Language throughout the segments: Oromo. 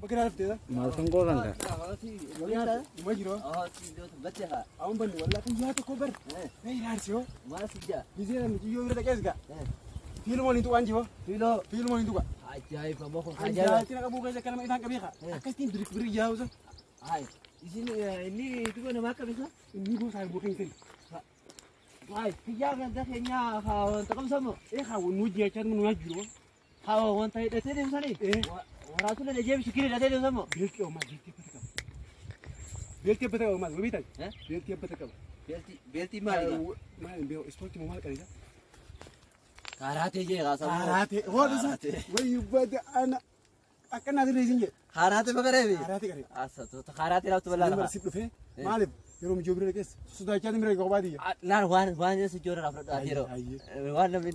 Bakka dhuftee Maasinqoo kan ta'a. Uma jiru. Awwan banne wallaa xiyyaa tokko bar. Ilaalsi hoo. Gizee namni xiyyoo bira dhaqees gaa. Fiiluma waliin tuqaan jiru. Fiiluma waliin tuqa. Anjaatina qabuu keessa akka nama isaan qabee kaa. Akkasitiin birik birik yaa'uusa. Isin inni duba namaa qabisa. Inni gosa bu'ee hin sani. Waay kiyyaa ganda keenyaa haa wanta qabsamu. Ee haa nu hojjechaa nu nyaatu jiru. Haa wanta hidhatee deemsanii. Ee. Waraatula dhajee bishikiri hidhatee deemsamu. Beeltii oomaa beeltii abbata qaba. Beeltii abbata qaba maal wabii taate? Beeltii abbata qaba. Beeltii maali? Maal hin beeku ispoortii moo maal qabisa? Kaaraatee jee kaasamu. Kaaraatee hoodha isaa wayii bada ana akka naa sirrii isin jedhe. Kaaraatee maqareebi. Kaaraatee qaree. Asatoota kaaraatee laaftu bal'aa Nama lafa. si dhufee maaliif yeroo mijoo bira dhaqees sodaachaa bira kophaa tiyya. Laal waan waan si joora raaf dhadhaa yeroo. Ayyee. Waan namni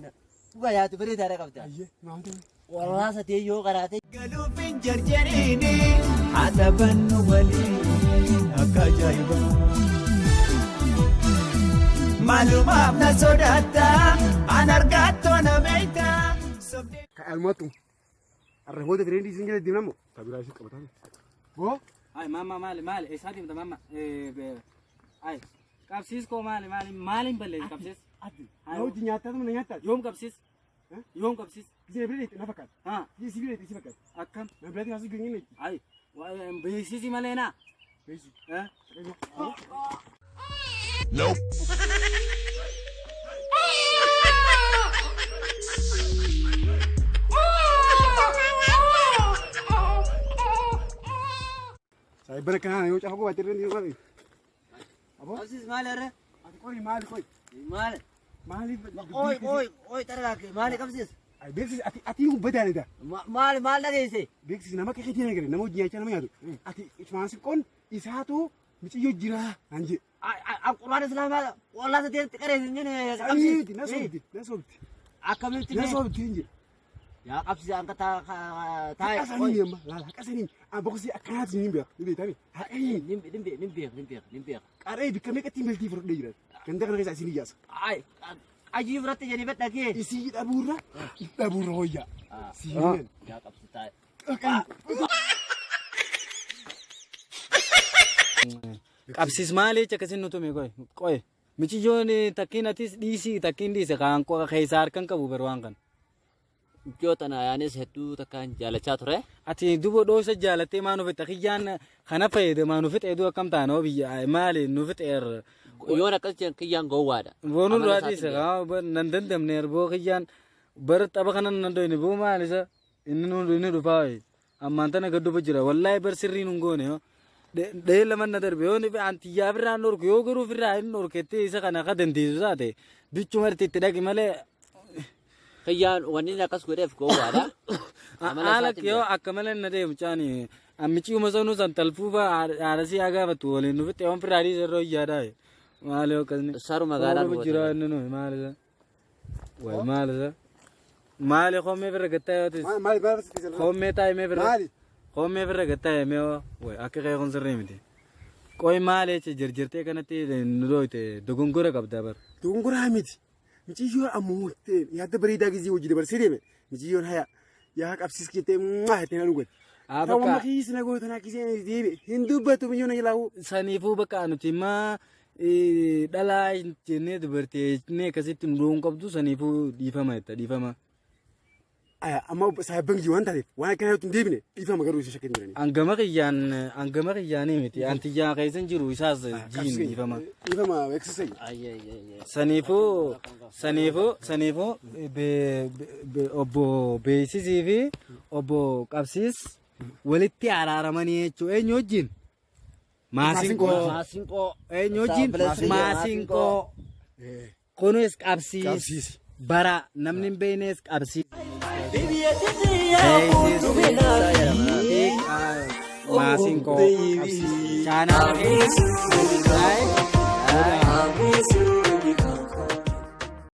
dhugaa yaadu bareedaadha qabda. Ayyee maal ta'e? Warraasa ta'e yoo qaraate. Galuufin jarjariini haadha waliin akka ajaa'ibaa. Maalumaaf na sodaatta an argattoo na beekta. Ka almaatu arraboota fireendii isin jala deemnamu tabiraa isin qabataa. Boo Ay mamma maali maali eessaa deemta mamma? Ay qabsiis koo maali maali maaliin balleessi qabsiis? ati na hojii nyaattaa na nyaattaa. Yoom qabsiis? Yoom qabsiis? Isin bira dhaqxe na fakkaata. Haa Isin bira dhaqxe si fakkaata. akkam? Na biraatti haasuu geenye ne. Ay beeksisi malee naa. Beeksi. Eh? Saayibbana kanaa yoo caafa gobaatti irra ni qabi. Aboo Qabsiis maali har'a? ati qoyi maali qoyi Maali? maaliif Qoy qoy qoy xargaa maali qabsiis? Ay beeksisi ati ati hubbataanidha. Maali maal dhageesse? Beeksisi nama akka keetii nagare nama hojii nyaachaa nama nyaatu. Ati maasiqqoon isaatu miciyyoo jiraa naan jedhe. Quraan islaamaa wallaasa ta'e qareessi hin jenne Saniiti na sobdi na sobdi Akkamitti na sobdi hin jedhe. Yaa qabsiis anka taa'e. Haqa sanii amma laala haqa sanii an boqosii akkanaati ni beeku ni beektami haqa sanii Nin beek nin beek nin beek nin beek. qaree bikka meeqatti beltii fudhadhee jira. Ganda kana keessa isin iyyaasa. Ay ajii biratti jedhee badhagee. Isii dhabuurra dhabuurra wayyaa. Siimeen. Yaa qabsiis taa'e. Qabsiis maali jecha akkasiin nu tume qoy qoy miciyyoon takkiin atis dhiisii takkiin dhiise kaan qoqa keessaa harkan qabu bar waan kana. Iddoo tana yaanis hedduu takkaan jaalachaa ture. Ati duba dhoosa jaalattee maa nu fixe kiyyaan kana fayyadamaa nu fixe eduu akkam taana hoo biyya maali nu fixeer. Yoon akkas jedhan kiyyaan gowwaadha. Boonu Amala duraa isaatiin dhiise kaa nan dandamne boo kiyyaan bar tapha kana nan doyne boo maal isa inni nu inni dhufaa wayi. Ammaan tana gad dhufa jira wallaahi bar sirrii nun goone yoo. Dhee lama na darbe yoo antiyyaa firraa hin dhorku yoo garuu firraa hin dhorkettee isa kana akka dandeessu taate bichuma itti dhaqi malee Kiyyaan wanni inni akkas godheef gowwaadha. Amala Haala isaatiin yoo akka malee na deemu caani ammicii sanuu san talfuufa haadha si haa gaafattu waliin nu fixee waan firraa dhiise irra hojjaadhaa. Maali yoo akkasni. Saru magaalaa Oromoo jira inni nuyi maali isa. Wayi maali isa. Maali hoomee firra gattaa yoo ta'e. Maali maali sitti Hoomee taa'e mee firra. Maali? Hoomee firra gattaa mee yoo wayi akka kee kun sirrii miti. Qoy maali jecha jirjirtee kanatti nu dooyte dogongora qabda bar. Dogongoraa miti. Miciyyoon ammoo yaadda bareedaa gizee hojii dabarsee deeme. Miciyyoon haya yaa qabsiis jettee mwaa jettee na dhugate. Haa Ta'u bakka. amma kiisi na goote na kisee deebe hin dubbatu miciyyoon na jalaa Saniifuu bakka nuti immoo dhalaa jennee dubartii jennee akkasitti nu dhoowwuu qabdu saniifuu dhiifama jetta dhiifama. Amma saayibban kiyya waan taateef waan akkanaa hin deebine dhiifama garuu isa shakkin jiranii. Hangama kiyyaan hangama kiyyaanii miti antiyyaan keessa hin jiru isaas jiin dhiifama. Dhiifama beeksisa. Saniifuu saniifuu saniifuu obbo Beeksisii fi obbo Qabsiis walitti araaramanii jechuudha eenyu wajjin? Maasinqoo. Maasinqoo. Eenyu wajjin? Maasinqoo. Kunis qabsiis. Qabsiisi. Bara namni hin beeknes qabsiis. Maasinqoo. Chaanaa.